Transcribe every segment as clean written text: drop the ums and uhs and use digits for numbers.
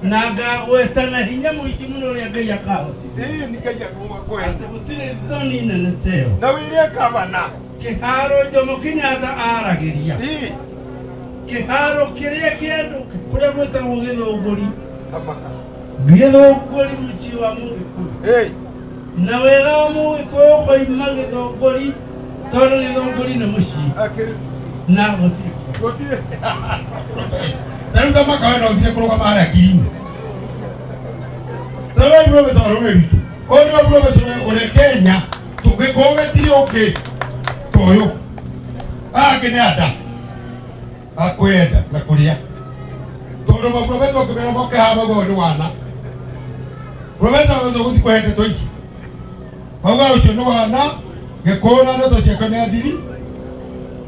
Na ngagweta na hinya mũingĩ mũno ũrĩa Ngai akahotithia. Ĩĩ nĩ Ngai agũkũhe. Atĩ gũtirĩ thoni nene ta ĩyo. Na wĩre gavana. Kĩharo Jomo Kenyatta aragĩria. Ĩĩ. Kĩharo kĩrĩa kĩa andũ kũrĩa gwĩtagwo Gĩthũngũri. Kamaka. Gĩthũngũri mũciĩ wa Mũgĩkũyũ. Ĩĩ. Na wega wa Mũgĩkũyũ ũkoima Gĩthũngũri tondũ Gĩthũngũri nĩ mũciĩ. Akĩrĩ. Na gũtirĩ. Gũtirĩ. Na rĩu Kamaka we no ũthire kũrũgama harĩa ngirini. Ta rĩu professor wa rũrĩrĩ rwitũ. Ũyũ nĩwe professor ũrĩa Kenya tũgĩkorwo gĩtirĩ ũngĩ ta ũyũ. Aya angĩ nĩ anda a kwĩyenda na kũrĩa. Tondũ maprofesa ũngĩmera moke haha maugaga nĩ wana. Profesa waweza gũthiĩ kũhe ndeto ici. Maugaga ũcio nĩ wana, Gĩkũyũ na ndeto ciake nĩ athiri,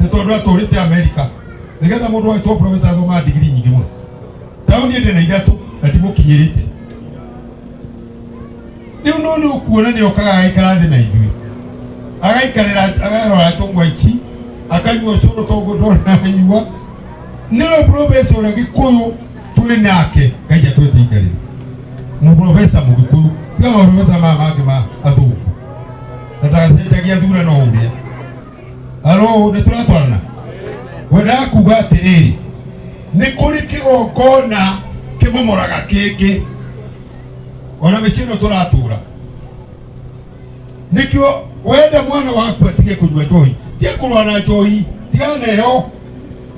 nĩ tondũ atũrĩte Amerika. Nĩgetha mũndũ wetwo profesa athomaga ndigiri nyingĩ mũno. Ta rĩu niĩ ndĩna ithatũ na ndimũkinyĩrĩte. Rĩu no nĩ ũkuona nĩ okaga agaikara thĩ na ithuĩ. Agaikarĩra agarora njũng'wa ici, akanyua ũcũrũ toguo ndona anyua. Nĩwe profesa ũrĩa Gĩkũyũ twĩ nake Ngai atwĩte igarĩra. Mũprofesa Mũgĩkũyũ, tiga maprofesa maya mangĩ ma athũngũ. Na ndagacenjagia thurano o ũrĩa. Alo, nĩ tũratwarana? Wendaga kuga atĩrĩrĩ, nĩ kũrĩ kĩgongona kĩmomoraga kĩngĩ ona mĩciĩ ĩno tũratũra. Nĩkĩo wenda mwana waku atige kũnyua njohi, tige kũrũa na njohi, tigana na ĩyo,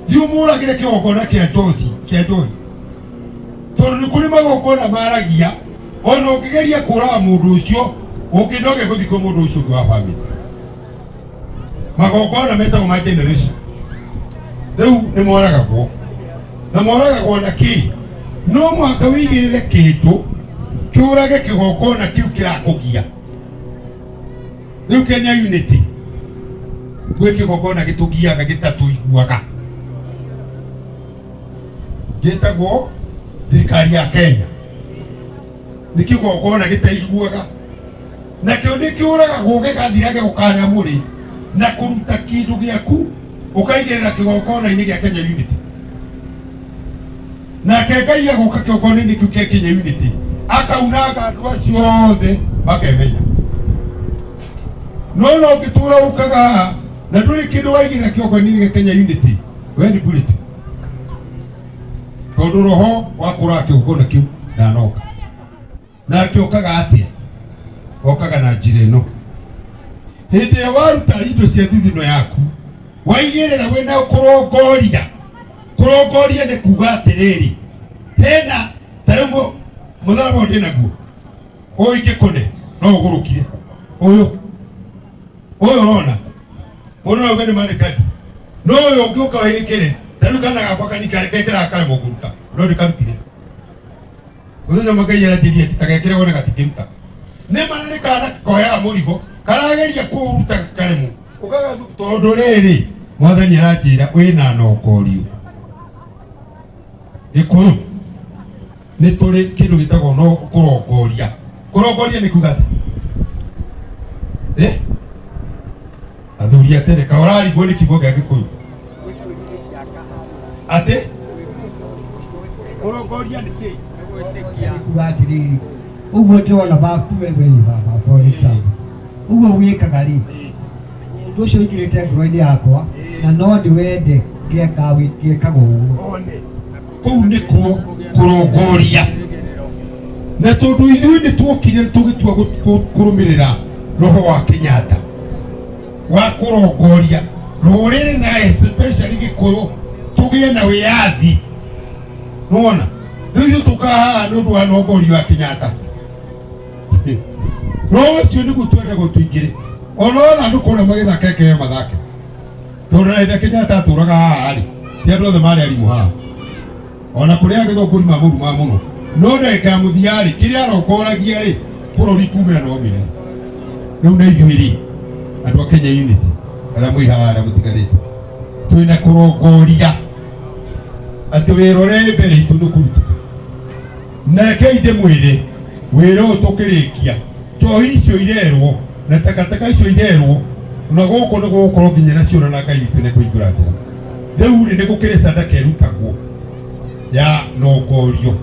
thiĩ ũmũragĩre kĩgongona kĩa njohi, kĩa njohi. Tondũ nĩ kũrĩ magongona maragia, ona ũngĩgeria kũraga mũndũ ũcio, ũngĩnoge gũthiĩ kwĩ mũndũ ũcio ũngĩ wa bamĩrĩ. Magongona metagwo ma generation. Rĩu nĩ moragagwo. Na moragagwo na kĩ? No mũhaka wĩigĩrĩre kĩndũ kĩũrage kĩgongona kĩu kĩrakũgia. Rĩu Kenya Unity gwĩ kĩgongona gĩtũgiaga gĩtatũiguaga gĩtagwo thirikari ya Kenya. Nĩ kĩgongona gĩtaiguaga nakĩo nĩ kĩũragagwo gĩgathira gĩgũkarĩa mũrĩ na kũruta kĩndũ gĩaku ũkaigĩrĩra kĩgongona-inĩ gĩa Kenya Unity. Nake Ngai agoka kĩgongona-inĩ kĩu kĩa Kenya Unity akaunanga andũ acio othe makemenya. No no ũngĩtũra ũkaga haha na ndũrĩ kĩndũ waigĩrĩra kĩgongona-inĩ gĩa Kenya Unity, we nĩ bullet. Tondũ roho wa kũraga kĩgongona kĩu ndanoka. Nake okaga atĩa? Okaga na njĩra ĩno. Hĩndĩ ĩrĩa waruta indo cia thithino yaku, waigĩrĩra wĩna kũrongoria. Kũrongoria nĩ kuga atĩrĩrĩ, hena ta rĩu mũtharaba ũyũ ndĩnaguo, ũyũ ingĩkũne no ũgũrũkire. Ũyũ ũyũ ũrona mũndũ no auge nĩ marekadi, no ũyũ ũngĩũka wĩkĩre, ta rĩu kana gakwa kanini gekĩraga karemwo kũruta, no ndĩkarutire. Mũthenya ũmwe Ngai aranjĩrire atĩ tagekĩre wone gatingĩruta. Nĩ ma nĩ kana koyaga mũrigo karageria kũũruta karemwo. Ũkaga tondũ rĩrĩ mwathani aranjĩra wĩna nongorio. Gĩkũyũ nĩ tũrĩ kĩndũ gĩtagwo no kũrongoria. Kũrongoria nĩ kuga atĩ eh? Athuri a tene ka ũrarigwo nĩ kiugo gĩa Gĩkũyũ atĩ kũrongoria nĩ kĩĩ? Kuga atĩrĩrĩ, ũguo ndĩrona baku we we baba, for example, ũguo wĩkaga rĩ, ũndũ ũcio ũingĩrĩte ngoro-inĩ yakwa na no ndĩwende ngekaga ũguo. One kũu nĩkuo kũrongoria. Na tondũ ithuĩ nĩ tuokire tũgĩtua kũrũmĩrĩra roho wa Kenyatta wa kũrongoria rũrĩrĩ na especially Gĩkũyũ tũgĩe na wĩyathi. Nĩwona rĩu ithuĩ tũkaga haha nĩ ũndũ wa nongorio ya Kenyatta. Roho ũcio nĩguo twendagwo tũingĩre. Ona wona andũ kũrĩa magĩthaka ekeo mathake, tondũ na hĩndĩ ĩrĩa Kenyatta atũraga haha rĩ, ti andũ othe marĩ arimũ haha. Ona kũrĩa agĩthũngũri mamũrumaga mũno, no ndagĩka ya mũthia rĩ, kĩrĩa arongoragia rĩ, bũrũri kumĩra no mĩrĩ. Rĩu na ithuĩ rĩ, andũ a Kenya Unity arĩa mwĩ haha arĩa mũtigarĩte, twĩna kũrongoria atĩ wĩra ũrĩa wĩ mbere itũ nĩ kũrutĩka. Na rekei ndĩmwĩre, wĩra ũyũ tũkĩrĩkia, njohi icio irerwo na takataka icio irerwo, na gũkũ nĩ gũgũkorwo nginya na ciũra na Ngai witũ nĩ kũhingũra njĩra. Rĩu rĩ, nĩ gũkĩrĩ sadaka ĩrutagwo ya nongorio.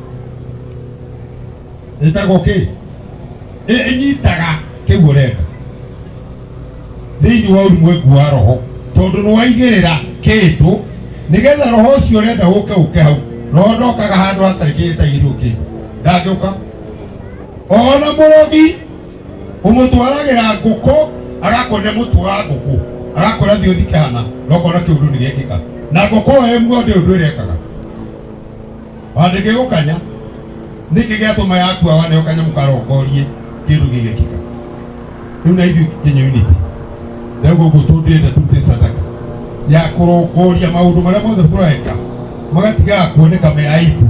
Ĩtagwo kĩ? Ĩnyitaga kĩu ũrenda thĩinĩ wa ũrimwengu wa roho, tondũ nĩ waigĩrĩra kĩndũ nĩgetha roho ũcio ũrenda ũke ũke hau. Roho ndokaga handũ hatarĩ kĩtaigĩrĩrwo kĩndũ, ndangĩũka. Ona mũrogi ũmũtwaragĩra ngũkũ agakũne mũtwe wa ngũkũ, agakwĩra thiĩ ũthike hana, na ũkona kĩũndũ nĩ gĩekĩka, na ngũkũ ĩyo ĩmwe ndĩ ũndũ ĩrekaga wandĩkĩ gũkanya nĩkĩ gĩatũma yakua waneo kanyamũ karongorie kĩndũ gĩgekĩka. Rĩu na ithuĩ Kenya Unity rĩu gũkũ tũndĩrenda turute sadaka ya kũrongoria maũndũ marĩa mothe tũreka magatigaga kuoneka me aibu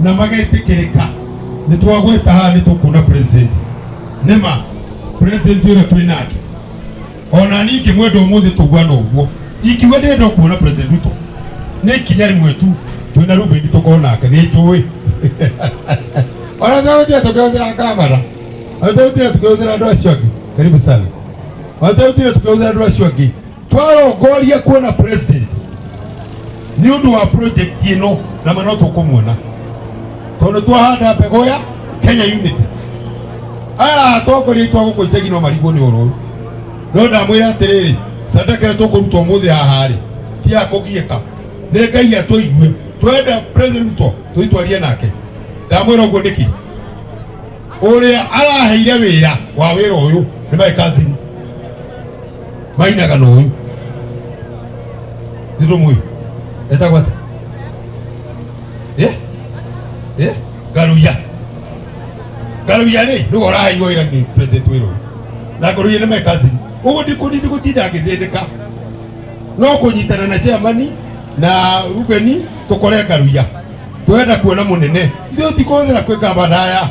na magetĩkĩrĩka. Nĩ twagweta haha nĩ tũkuona president, nĩma president ũrĩa twĩ nake ona niĩ ingĩmwenda ũmũthĩ tũguana ũguo, ingiuga ndĩrenda kuona President Ruto nĩ ikinya rĩmwe tu twĩna Ruben tũkorwo nake. Nĩ njũĩ ona tũgũtira tũkĩhũthĩra gavana, ona tũgũtira tũkĩhũthĩra andũ acio angĩ, karibu sana, ona tũgũtira tũkĩhũthĩra andũ acio angĩ twarongoria kuona president nĩ ũndũ wa project ĩno, na ma no tũkũmuona tondũ twahanda mbegũ ya Kenya Unity. Aya atongoria aitũ a gũkũ icagi no marigwo nĩ ũhoro ũyũ, no ndamwĩra atĩrĩrĩ, sadaka ĩrĩa tũkũruta ũmũthĩ haha rĩ ti ya kũgiĩka, nĩ Ngai atũigue. Twenda President Ruto tũitwarie nake. Ndamwĩra ũguo nĩkĩ? Ũrĩa araheire wĩra wa wĩra ũyũ nĩ my cousin mainaga na ũyũ nĩ etagwo atĩa? Eh? Eh? Ngaruya. Ngaruya rĩ nĩwe ũraheirwo wĩra nĩ president wĩra ũyũ, na Ngaruya nĩ my cousin. Ũguo ndigũtinda ngĩthĩnĩka, no kũnyitana na chairman na Rubeni tũkore Ngaruya. Twenda kuona mũnene, ithuĩ tũtikũhũthĩra kwĩ gavana aya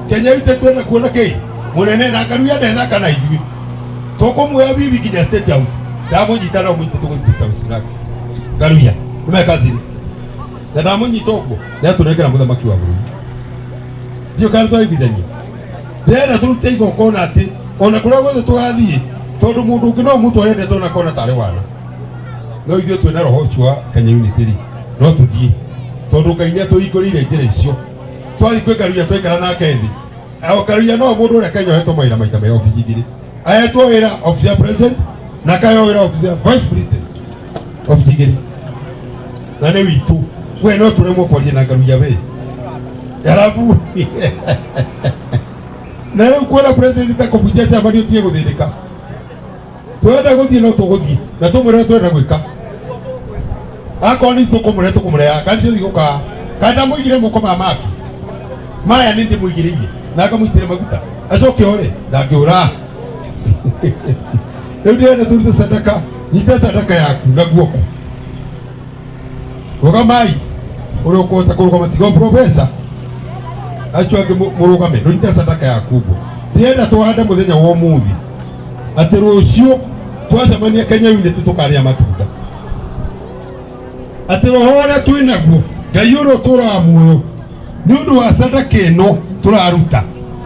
Kenya Unity, twenda kuona kĩ mũnene, na Ngaruya ndethaka na ithuĩ, tũkũmuoya bibi nginya State House. Ndamũnyita no mũnyite, tũgũthiĩ State House nake. Ngaruya nĩ my cousin, na ndamũnyita ũguo nĩatũnengera mũthamaki wa bũrũri. Ndiũ kana twaiguithania, ndĩrenda tũrute igongona atĩ ona kũrĩa guothe tũgathiĩ, tondũ mũndũ ũngĩ no mũtware ndeto na kona tarĩ wana, no ithuĩ twĩna roho ũcio wa Kenya Unity rĩ, no tũthiĩ tondũ Ngai nĩ atũhingũrĩire njĩra icio. Twathiĩ kwĩ Ngaruiya, twaikara nake thĩ, o Ngaruiya no mũndũ ũrĩa Kenya ũhetwo mawĩra maita me obici igĩrĩ, ahetwo wĩra office ya president na akaheo wĩra office ya vice president, obici igĩrĩ, na nĩ witũ. We no tũremwo kwaria na Ngaruiya we arabu na rĩu kuona president ta kũbucia cama nĩ ũtige gũthĩnĩka. Twenda gũthiĩ no tũgũthiĩ na tũmwĩre twenda gwĩka, akorwo nĩ tũkũmũre tũkũmũreha kana tũthiĩ gũkaa kana ndamũigire moko ma maki maya nĩ ndĩmũigĩrĩire na ngamũitĩre maguta acoke ore ndangĩũra. Rĩu ndĩrenda tũrute sadaka. Nyita sadaka yaku na guoko, rũgamai ũrĩa ũkũhota kũrũgama, tiga profesa acio angĩ, mũrũgame ndũnyite sadaka yaku ũguo. Ndĩrenda tũhande mũthenya wa ũmũthĩ atĩ rũciũ twacemania Kenya Unity tũkarĩa matunda, atĩ roho ũrĩa twĩ naguo, Ngai ũrĩa ũtũraga muoyo, nĩ ũndũ wa sadaka ĩno tũraruta,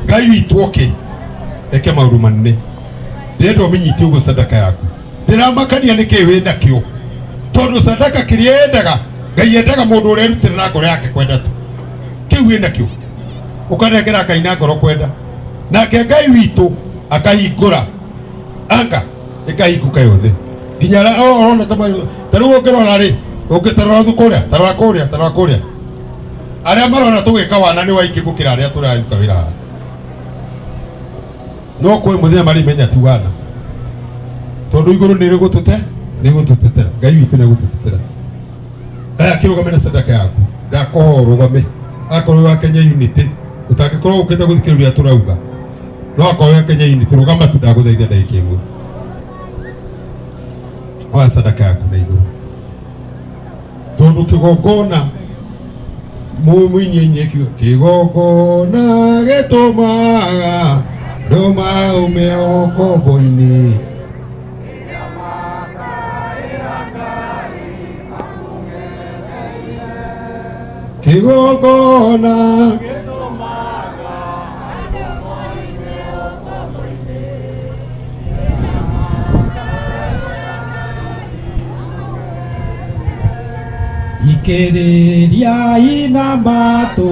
Ngai witũ oke eke maũndũ manene. Ndĩrenda ũmĩnyite ũguo sadaka yaku, ndĩramakania nĩ kĩĩ wĩ nakĩo, tondũ sadaka kĩrĩa yendaga, Ngai endaga mũndũ ũrĩa erutĩra na ngoro yake kwenda tu. Kĩu wĩ nakĩo ũkanengera Ngai na ngoro kwenda, nake Ngai witũ akahingũra anga ĩkahingũka yothe nginya ũrona ta rĩu ũngĩrora rĩ, ũngĩtarora thu kũrĩa, tarora kũrĩa, tarora kũrĩa, arĩa marona tũgĩka wana nĩ waingĩ gũkĩra arĩa tũraruta wĩra haha. No kwĩ mũthenya marĩmenya ti wana, tondũ igũrũ nĩ rĩgũtũte nĩ gũtũtetera, Ngai witũ nĩ gũtũtetera. Aya kĩrũgame na sadaka yaku, ndakũhoa ũrũgame akorwo wa Kenya Unity, ũtangĩkorwo ũkĩte gũthikĩrĩria tũrauga, no akorwo wa Kenya Unity, rũgama tu, ndagũthaitha ndagĩka ĩmwe, oya sadaka yaku na igũrũ, tondũ kĩgongona mũini kiuga kĩgongona gĩtũmaga andũ maume ũkombo-inĩ. Kĩgongona Thikĩrĩriai na matũ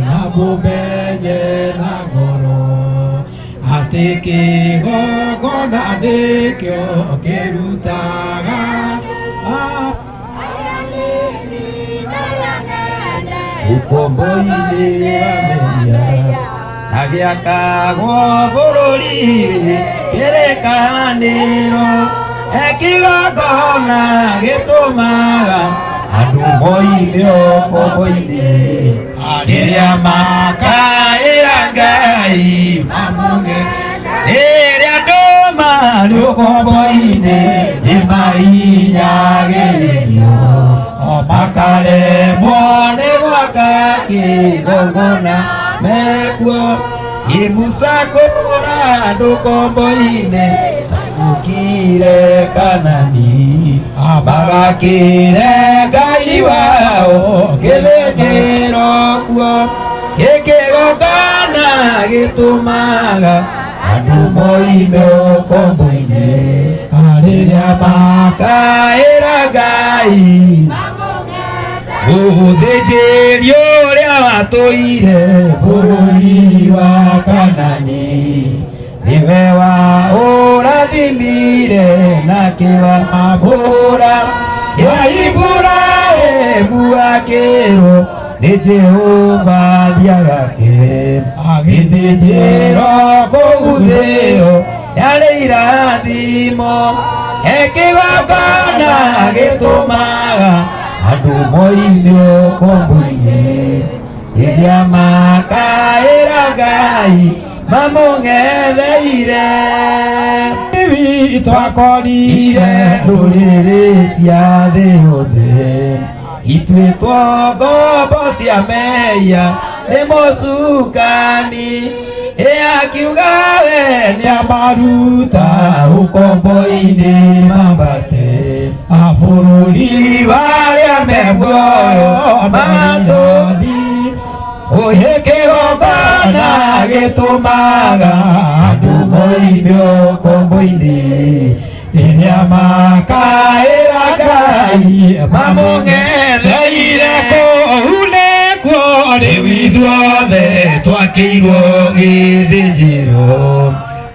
na mũmenye na ngoro atĩ kĩgongona nĩkĩo kĩrutaga ukomboinĩ wa mehia na gĩakagwo bũrũri-inĩ kĩrĩkanĩro ekĩgongona gĩtũmaga andũ moime ũkombo-inĩ rĩrĩa makaĩra Ngai mamũge rĩrĩa andũ marĩ ũkombo-inĩ nĩmahinyagĩrĩrio makaremwo nĩ gwaka kĩgongona mekuo Musa kũra andũ ũkombo-inĩ maikũrũkire Kanani magakĩre Ngai wao gĩthĩnjĩro kuo gĩkĩgongona gĩtũmaga andũ moime ũkombo-inĩ rĩrĩa makaĩra Ngai mũthĩnjĩri ũrĩa watũire bũrũri wa Kanani nĩwe wa ũrathimire na kĩwamũra ya Iburahĩmu akĩrwo nĩ Jehova thiagake gĩthĩnjĩro kũu thĩo yarĩ irathimo ekĩgongona gĩtũmaga andũ moime ũkombo-inĩ rĩrĩa makaĩra Ngai mamũng'etheire twakorire ndũrĩrĩ cia thĩ yothe ituĩtwo ngombo cia mehia nĩ mũcukani ĩ akiuga we nĩamaruta ũkombo-inĩ mambate bũrũri warĩa me muoyo matũ ũyĩ kĩgongona gĩtũmaga andũ moime ũkombo-inĩ rĩrĩa makaĩra Ngai mamũng'etheire kũu nĩkuo rĩu ithuothe twakĩirwo gĩthĩnjĩro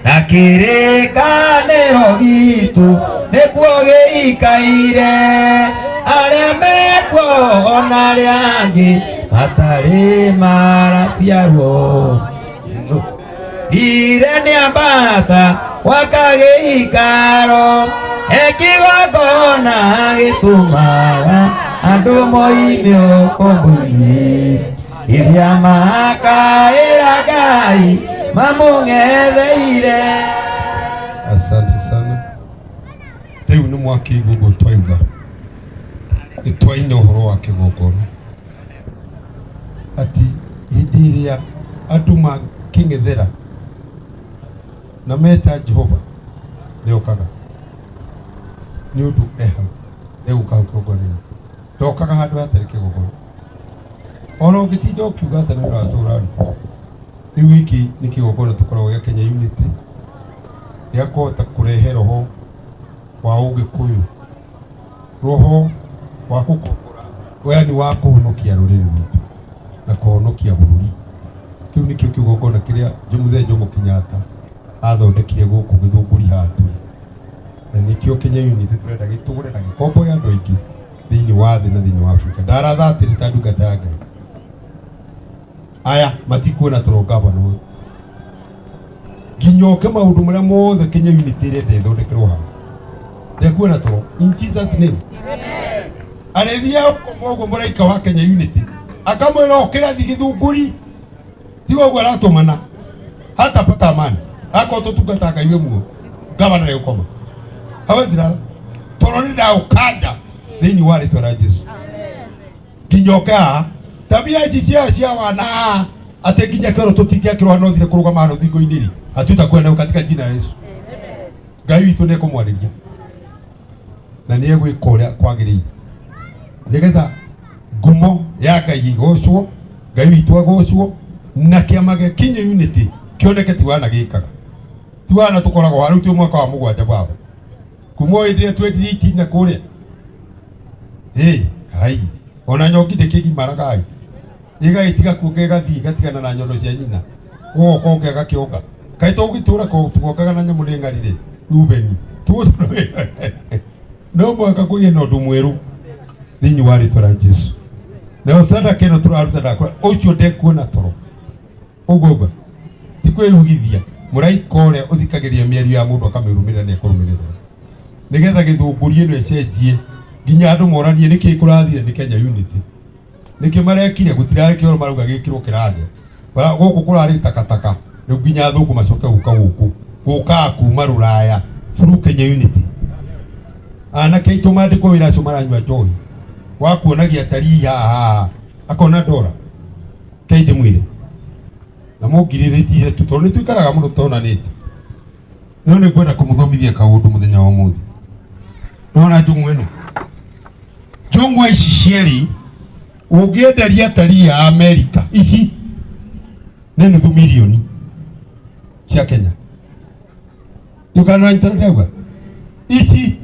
na kĩrĩkanĩro gitũ nĩkuo gĩikaire arĩa mekuo ona arĩa angĩ matarĩ maraciarwo Ndire nĩambata gwaka gĩikaro ekĩgongona gĩtũmaga andũ moime ũkombo-inĩ rĩrĩa makaĩra Ngai mamũng'etheire. Asante sana. Rĩu nĩ mwakĩigua ũguo twauga nĩ twaina ũhoro wa kĩgongona atĩ hĩndĩ ĩrĩa andũ makĩng'ethera na meta Jehova nĩokaga nĩ ũndũ e hau egũka hau kĩgongona-inĩ ndokaga handũ hatarĩ kĩgongona ona ũngĩtinda ũkiuga atĩ nĩ wĩra wa tũhũ ũraruta rĩu gĩkĩ nĩ kĩgongona tũkoragwo gĩa Kenya Unity gĩa kũhota kũrehe roho wa ũgĩkũyũ roho wa gũkombora yani wa kũhonokia rũrĩrĩ rwitũ na kũhonokia bũrũri kĩu nĩkĩo kĩgongona kĩrĩa Mũthee Jomo Kenyatta athondekire gũkũ Gĩthũngũri haha tũrĩ na nĩkĩo Kenya Unity tũrenda gĩtũre na gĩkomboe andũ aingĩ thĩinĩ wa thĩ na thĩinĩ wa Afrika ndaratha atĩrĩ ta ndungata ya Ngai aya matikuona toro gavana ũyũ nginya oke maũndũ marĩa mothe Kenya Unity ĩrenda ĩthondekerwo haha ndekuona toro in Jesus name arĩthiaga ũkoma ũguo mũraika wa Kenya Unity akamwĩra ũkĩra thi Gĩthũngũri tiga ũguo aratũmana hatapata amani akorwo tũtungata Ngai we muoyo gavana nĩgũkoma hawezi lala toro nĩ ndaũkanja thĩinĩ wa rĩtwa rĩa Jesu nginya oke haha tabia ici cia wana haha atĩ nginya kĩoro tũtingĩakĩrwo hano thire kũrũgama hano thingo-inĩ rĩ hatutakuwa katika jina la Yesu Ngai witũ nĩ ekũmwarĩria na nĩ egwĩka ũrĩa kwagĩrĩire nĩgetha ngumo ya Ngai ĩgocwo Ngai witũ agocwo na kĩama gĩa Kenya Unity kĩoneke ti wana gĩkaga ti wana tũkoragwo haha rĩu twĩ mwaka wa mũgwanja baba kuma o hĩndĩ ĩrĩa twendirie itina kũrĩa ĩ hai Ona nyongi ndĩkĩgimaraga ĩgagĩtiga kuonga ĩgathiĩ ĩgatigana na nyondo cia nyina, ũgoka ũngĩ agakĩonga. Kaĩ tũngĩtũra tũgongaga na nyamũ nĩ ng'ari-rĩ, Rubeni, tũgũtũra no mũhaka kũgĩe na ũndũ mwerũ thĩinĩ wa rĩtwa rĩa Jesu. Nayo sadaka ĩno tũraruta ndakora ũcio ndekuona toro ũguo ũguo ti kwĩyugithia. Mũraika ũrĩa ũthikagĩrĩria mĩario ya mũndũ akamĩrũmĩrĩra nĩ ekũrũmĩrĩra, nĩgetha gĩthũngũri ĩno ĩcenjie nginya andũ moranie nĩkĩ kũrathire nĩ Kenya Unity, nĩkĩ marekire gũtirarĩ kĩoro marauga gĩkĩrwo kĩrage gũkũ kũrarĩ takataka. Rĩu nginya athũngũ macoke gũka gũkũ gũkaga kuma rũraya through Kenya Unity. Anake aitũ mandĩkwo wĩra acio maranyua njohi wa kuonagia atarii haha haha akona ndora kei ndĩmwĩre na mũngirĩrĩtie tu tondũ nĩ tuikaraga mũno tũtonanĩte, no nĩ ngwenda kũmũthomithia kaũndũ mũthenya wa ũmũthĩ. Nona njũng'wa ĩno, njũng'wa ici cierĩ ũngĩenderia atarii a Amerika ici nĩ nuthu milioni cia Kenya. Ndũkananyitana ndauga ici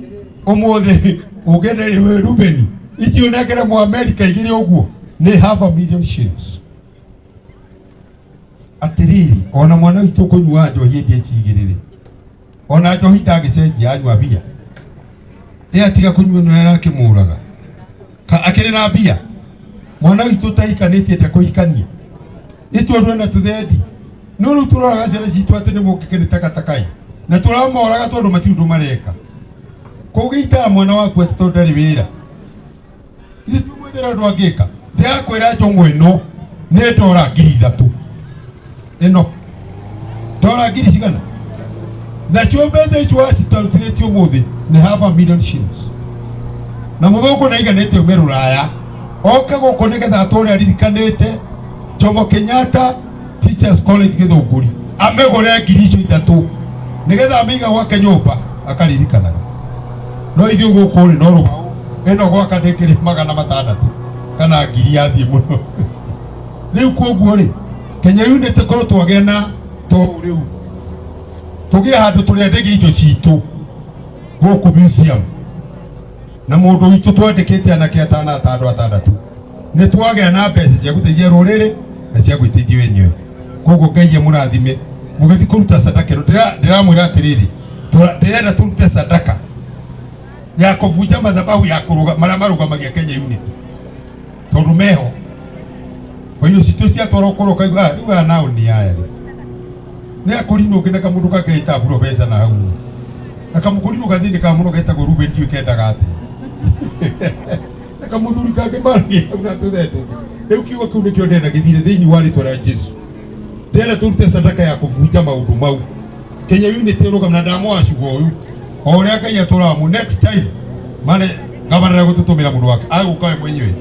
ũmũthĩ ũngĩenderia wĩ Rubeni ici ũnengere mũ Amerika igĩrĩ ũguo nĩ half a million shillings. Atĩrĩrĩ, ona mwana witũ kũnyua njohi ĩngĩ ici igĩrĩ rĩ, ona njohi ndangĩcenjia anyua mbia ĩ atiga kũnyua no arakĩmũraga ka akĩrĩ na mbia. Mwana witũ ũtahikanĩtie ndekũhikania nĩ tondũ ena tũthendi. No rĩu tũroraga ciana citũ atĩ nĩ mũngĩke nĩ takataka ĩ, na tũramoraga tondũ matirĩ ũndũ mareka. Kũgĩitaga mwana waku atĩ tondũ ndarĩ wĩra, ithuĩ twĩmwethera ũndũ angĩka. Ndĩrakwĩra njũng'wa ĩno nĩ ndora 3,000, ĩno ndora ngiri cigana, nacio mbeca icio wacitarutĩrĩtie ũmũthĩ nĩ half a million shillings. Na mũthũngũ nĩaiganĩte ume rũraya oke gũkũ nĩgetha atũre aririkanĩte Jomo Kenyatta Teachers College Gĩthũngũri, amĩgũre 3,000 nĩgetha amĩiga gwake nyũmba akaririkanaga. No ithuĩ gũkũ rĩ no rũbaũ ĩno gwaka ndĩngĩrĩ 600 kana ngiri yathiĩ mũno. Rĩu koguo rĩ, Kenya Unity korwo twagĩa na to rĩu tũgĩe handũ tũrĩendagia indo citũ gũkũ museum, na mũndũ witũ twandĩkĩte anake atano atano atandatũ, nĩ twagĩa na mbeca cia gũteithia rũrĩrĩ na cia gwĩteithia wenyewe. Koguo Ngai amũrathime mũgĩthiĩ kũruta sadaka ĩno. Ndĩramwĩra atĩrĩrĩ, ndĩrenda tũrute sadaka ya kũbunja madhabahu ya kũrũga marĩa marũgamagia Kenya Unity, tondũ meho kwa irio citũ ciatwarwo kũrĩa ũkaigua, "Ah, rĩu aya nao nĩ aya rĩ nĩ akũrinũ ngĩ na kamũndũ kangĩta profesa na hau na kamũkũrinũ gathĩnĩkaga mũno getagwo Ruben, ndiũĩ kendaga atĩa na kamũthuri kangĩ maragia hau na tũthee tũngĩ." Rĩu kiugo kĩu nĩkĩo ndĩrenda gĩthire thĩinĩ wa rĩtwa rĩa Jesu. Ndĩrenda tũrute sadaka ya kũbunja maũndũ mau Kenya Unity ĩrũgame. Na ndamwacuga ũyũ o ũrĩa Ngai atũraga mu next time mane gavana gũtũtũmĩra mũndũ wake agũka we mwenyewe,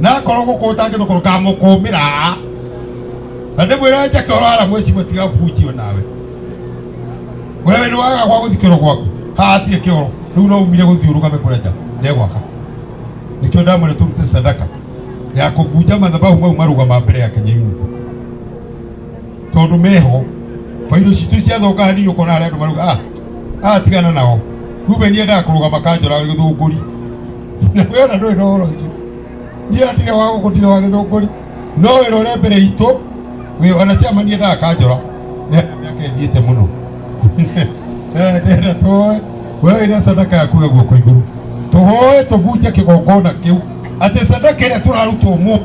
na akorwo gũkũ ũtangĩtũkorwo kamũkũmĩra na ndĩmwĩra njake ũrara mweci tiga bunjio nawe wewe nĩ waga gwa gũthiĩ kĩoro gwaku haha hatirĩ kĩoro. Rĩu no umire gũthiĩ ũrũgame kũrĩa nja ndegwaka. Nĩkĩo ndamwĩra tũrute sadaka ya kũbunja madhabahu mau marũgama mbere ya Kenya Unity, tondũ meho bairũ citũ ciathonga hanini ũkona harĩa andũ marauga, "Ah, ah, tigana nao." Ruben endaga kũrũgama kanjora gĩthũngũri, na we ona ndũrĩ na ũhoro ũcio. Niĩ ndirĩ wa gũkũ, ndirĩ wa gĩthũngũri, no wĩra ũrĩa mbere itũ wĩ ona ciama niĩ endaga kanjora nĩ mĩaka ĩthiĩte mũno. Ndĩrenda tũhoe we wĩna sadaka yaku ya guoko igũrũ, tũhoe tũbunje kĩgongona kĩu, atĩ sadaka ĩrĩa tũraruta ũmũthĩ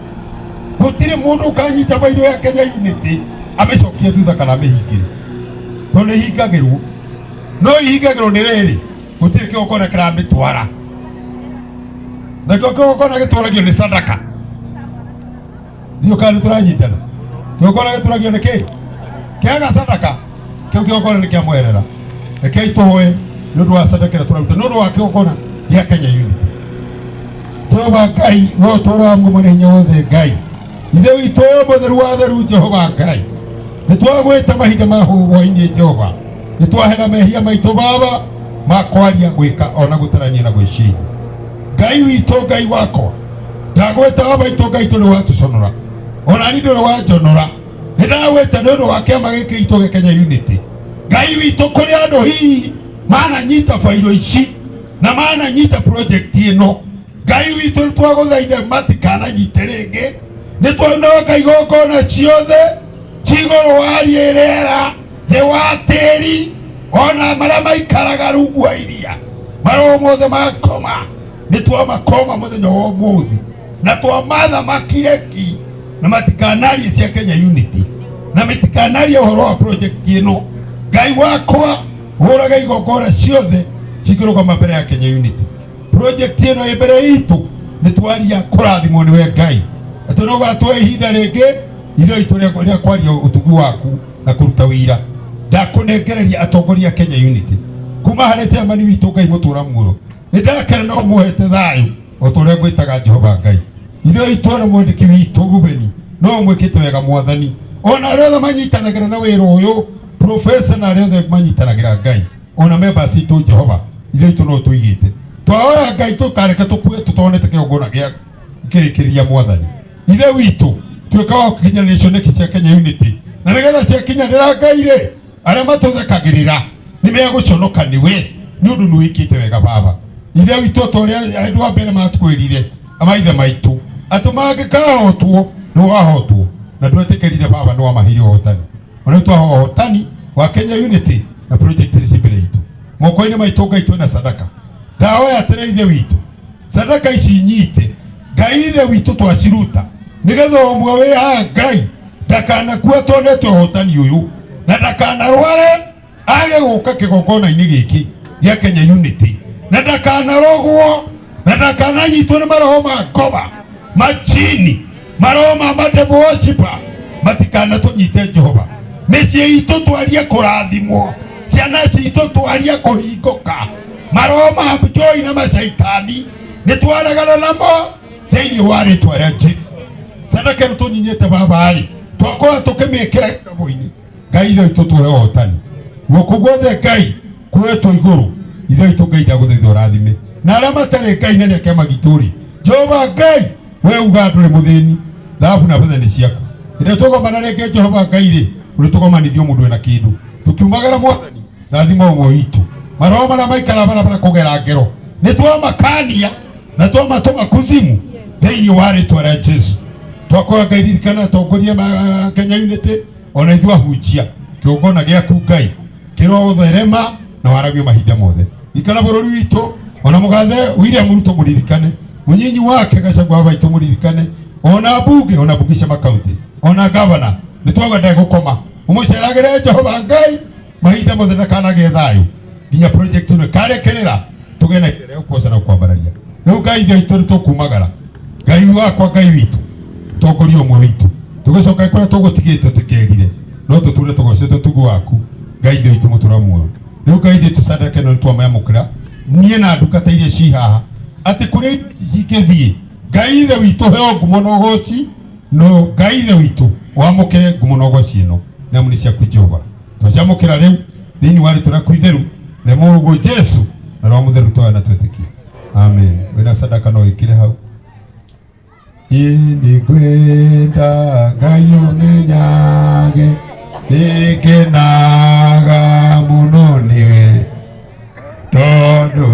gũtirĩ mũndũ ũkanyita bairũ ya Kenya Unity amĩcokie thutha kana amĩhingĩre, tondũ ĩhingagĩrwo no ihingagĩrwo nĩ rĩrĩ gũtirĩ kĩgongona kĩramĩtwara, nakĩo kĩgongona gĩtwaragio nĩ sadaka. Ndiũ kana nĩ tũranyitana? Kĩgongona gĩtwaragio nĩ kĩ kĩaga sadaka, kĩu kĩgongona nĩ kĩamweherera. Rekei tũhoe nĩ ũndũ wa sadaka ĩrĩa tũraruta nĩ ũndũ wa kĩgongona gĩa Kenya Unity. Jehova Ngai, we ũtũũraga muoyo mwene hinya wothe, Ngai Ithe witũ mũtheru wa theru, Jehova Ngai, nĩ twagwĩta mahinda ma hwainĩ. Jehova, nĩ twahera mehia maitũ Baba ma kwaria, gwĩka ona gũtarania na gwĩciria. Ngai witũ, Ngai wakwa, ndagwĩta Baba witũ Ngai tũrĩ watũconora, ona ni ndũrĩ wanjonora. Nĩ ndagwĩta nĩ ũndũ wa kĩama gĩkĩ gitũ gĩa Kenya Unity. Ngai witũ, kũrĩ andũ hihi mananyita bairo ici na mananyita project ĩno. Ngai witũ nĩ twagũthaitha matikananyite rĩngĩ. Nĩ twanonga igongona ciothe cigũrũ wa rĩera thĩ wa tĩri ona marĩa maikaraga rungu wa iria maroho mothe makoma nĩ twamakoma mũthenya wa ũmũthĩ na twamathamakire ki na matikanarie cia Kenya Unity na matikanarie ũhoro wa project ĩno. Ngai wakwa hũraga igongona ciothe cingĩrũgama mbere ya Kenya Unity. Project ĩno ĩ mbere itũ nĩ twaria kũrathimwo nĩwe Ngai atĩ no gatũhe ihinda rĩngĩ ithuĩ itũ rĩa kwaria ũtugi waku na kũruta wĩra. Ndakũnengereria atongoria a Kenya Unity kuma harĩ chairman witũ Ngai mũtũra muoyo nĩ ndakena no mũhete thayũ o ta ũrĩa ngwĩtaga Jehova Ngai. Ithuĩ itũ na mwandĩki witũ Rubeni no mwĩkĩte wega Mwathani, ona arĩa othe manyitanagĩra na wĩra ũyũ professor na arĩa othe manyitanagĩra Ngai ona members itũ Jehova ithuĩ itũ no tũigĩte twahoya Ngai tũkareke tũkue tũtonete kĩgongona gĩa kĩrĩkĩrĩria Mwathani. Ithe witũ tuĩka wa gũkinyanĩria cioneki cia Kenya Unity na nĩgetha ciakinyanĩra Ngai rĩ arĩa matũthekagĩrĩra nĩ megũconoka nĩwe nĩ ũndũ nĩ wĩkĩte wega baba. Ithe witũ ta ũrĩa andũ a mbere matwĩrire maithe maitũ atĩ mangĩkahotwo nĩ wahotwo na ndwetĩkĩrire baba nĩ wamaheire ũhotani. Ona twahoa ũhotani wa Kenya Unity na project ici mbere itũ moko-inĩ maitũ Ngai twĩna sadaka. Ndahoya atĩrĩ ithe witũ sadaka ici nyite Ngai ithe witũ twaciruta nĩgetha ũmwe wĩ haha Ngai ndakanakua tonete ũhotani ũyũ na ndakanarware age gũka kĩgongona-inĩ gĩkĩ gĩa Kenya Unity na ndakanarogwo na ndakananyitwo nĩ maroho ma ngoba majini maroho ma madevil worshiper matikanatũnyite Jehova. Mĩciĩ itũ twarie kũrathimwo, ciana citũ twarie kũhingũka, maroho ma njoi na macaitani nĩ twaregana namo thĩinĩ wa rĩtwa rĩa Jesu. Sadaka ĩno tũnyinyĩte baba-rĩ twakorwo tũkĩmĩkĩra gĩkabũ-inĩ Ngai ithe witũ tũhe ũhotani guoko guothe Ngai kuoetwo igũrũ ithe witũ Ngai ndagũthaitha ũrathime na arĩa matarĩ Ngai na nĩ a kĩama gitũ rĩ Jehova Ngai we uga ndũrĩ mũthĩni thahabu na betha nĩ ciaku ĩrĩa tũgomana rĩngĩ Jehova Ngai rĩ ũrĩ tũgomanithio mũndũ wĩna kĩndũ tũkiumagara Mwathani rathima ũmwe witũ maroho marĩa maikara barabara kũgera ngero nĩ twamakania na twamatũma kuzimu thĩinĩ wa rĩtwa rĩa Jesu. Twakoya Ngai ririkana atongoria ma Kenya Unity ona ithuĩ ahunjia kĩgongona gĩaku Ngai kĩrotherema na waramio mahinda mothe. Ririkana bũrũri witũ ona mũgathe William Ruto mũririkane, mũnyinyi wake Gachagua baitũ mũririkane, ona mbunge ona mbunge cia makaunti ona gavana nĩ twauga ndegũkoma ũmũceragĩre Jehova Ngai mahinda mothe ndakanagĩe thayũ nginya project ĩno ĩkarekerera tũgĩe na ihinda rĩa gũkũgoca na gũkwambararia. Rĩu Ngai ithe witũ nĩ tũkumagara Ngai wakwa Ngai witũ tongoria ũmwe witũ tũgĩcoka kũrĩa tũgũtigĩte tũkerire no tũtũre tũgocete ũtugi waku Ngai ithe witũ mũtũra muoyo. Rĩu Ngai ithe witũ sadaka ĩno nĩ twamĩamũkĩra niĩ na ndungata iria ci haha atĩ kũrĩa indo ici cingĩthiĩ Ngai ithe witũ heo ngumo na ũgoci no Ngai ithe witũ wamũkĩre ngumo na ũgoci ĩno nĩ amu nĩ ciaku Jehova. Twaciamũkĩra rĩu thĩinĩ wa rĩtwa rĩaku itheru rĩa mũrũguo Jesu na Roho Mũtheru twayo na twĩtĩkie. Amen. Wĩna sadaka no wĩkĩre hau. Ĩ nĩngwenda Ngai ũmenyage nĩngenaga mũno nĩwe tondũ